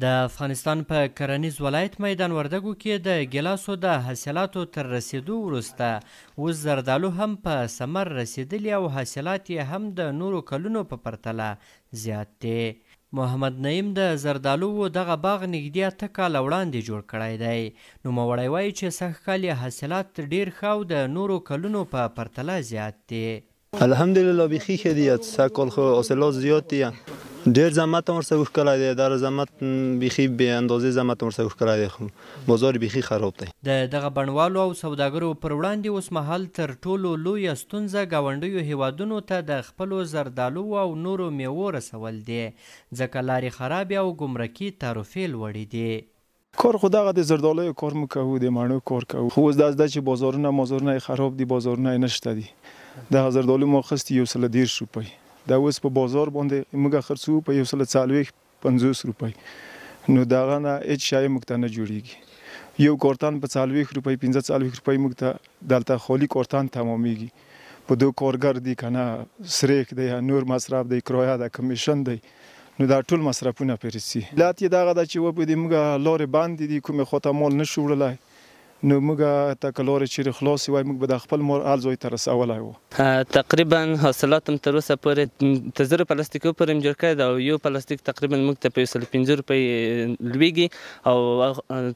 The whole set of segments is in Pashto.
د افغانستان په کرنیز ولایت میدان وردګو کې د ګیلاسو د حاصلاتو تر رسېدو وروسته اوس زردالو هم په ثمر رسېدلي او حاصلات یې هم د نورو کلونو په پرتله زیات دي. محمد نعیم د زردالوو دغه باغ نږدې 8 کاله وړاندې جوړ کړی دی. نوموړی وايي چې سږ کال یې حاصلات ډېر ښه او د نورو کلونو په پرتله زیات دي. الحمدلله، بیخي ښه دي. سږ کال خو حاصلات زیات دي. ډېر زحمت هم ورسره وښکلی دی. دا زحمت بیخي بې اندازې زحمت هم ورسره وښکلی دی، خو بازار بیخي خراب دی. د دغه بڼوالو او سوداګرو پر وړاندې اوسمهال تر ټولو لویه ستونزه ګاونډیو هېوادونو ته د خپلو زردالوو او نورو مېوو رسول دي، ځکه لارې خرابې او ګمرکي تعرفې لوړې دي. کار خو دغه د زردالیو کار مو کوو، د مڼو کار کوو، خو اوس داسې ده چې بازارونه مازارونه یې خراب دي، بازارونه یې نشته دي. دغه زردالو مو اخیستي 130 روپۍ، دا اوس په بازار باندې موږ خرڅوو په 140، 50 روپۍ. نو دغه نه هیڅ شی موږ ته نه جوړیږي. یو کارتن په 40 روپۍ، 45 روپۍ موږ ته دلته خالی کارتن تمامیږي. په دو کارګر دي که نه، سریښ دی، نور مصرف دی، کرایه ده، کمیشن دی، نو دا ټول مصرفونه پرې رسي. علت یې دغه ده چې وبه دي موږ لارې بندې دي، کومې خواته مال نه شو وړلی. نو موږ ته که لارې چیرې خلاصې وای، موږ به د خپل مال هر ځای ته رسولی وو. تقریبا حاصلات هم تر اوسه پورې تر 1000 پلاستیکو پورې هم جوړ کړی دی او یو پلاستیک تقریبا موږ ته په 105 روپۍ لویږي او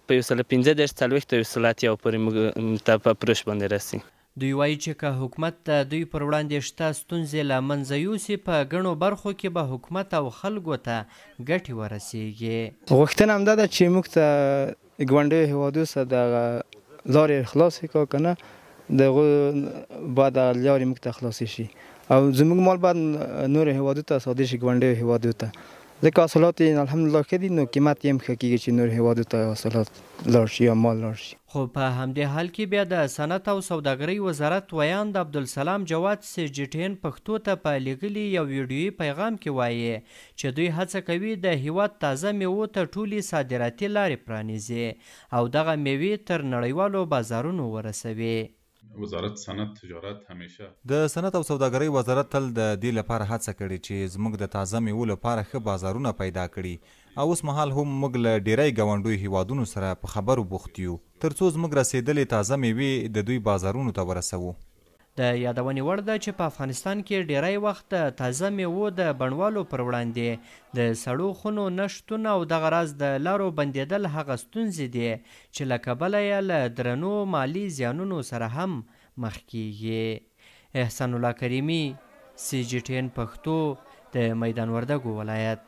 په 135، 40، 180 پورې موږ ته په فروش باندې رسي. دوی وايي چې که حکومت د دوی پر وړاندې شته ستونزې له منځه یوسي، په ګڼو برخو کې به حکومت او خلکو ته ګټې ورسیږي. غوښتنه همدا ده چې موږ ته ګاونډیو هېوادو سره دغه لارې خلاصې کا، که نه دغه باید لارې موږ ته خلاصې شي او زموږ مال باید نورو هېوادو ته صادر شي، ګاونډیو هېوادو ته، ځکه حاصلات یې الحمدلله ښه دي، نو قیمت یې هم ښه کېږي چې نور هېوادو ته حاصلات لاړ شي یا مال لاړ شي. خو په همدې حال کې بیا د صنعت او سوداګرۍ وزارت ویاند عبدالسلام جواد سي جي ټي ان پښتو ته په لیږلي یو ویډیويي پیغام کې وایي چې دوی هڅه کوي د هیواد تازه میوو ته ټولې صادراتي لارې پرانیزي او دغه میوې تر نړیوالو بازارونو ورسوي. وزارت صنعت تجارت همیشه د صنعت او سوداګرۍ وزارت تل د دې لپاره هڅه کړې چې زموږ د تازه میوو لپاره ښه بازارونه پیدا کړي او اوس مهال هم موږ له ډیری ګاونډیو هیوادونو سره په خبرو بوخت یو، ترڅو زموږ رسیدلې تازه میوې د دوی بازارونو ته ورسوو. د یادونې وړ ده چې په افغانستان کې ډیری وخت د تازه میوو د بڼوالو پر وړاندې د سړو خونو نه شتون او دغه راز د لارو بندېدل هغه ستونزې دي چې له کبله یې له درنو مالي زیانونو سره هم مخ کیږي. احسان الله کریمي، سي جي ټي ان پښتو، د میدان وردګو ولایت.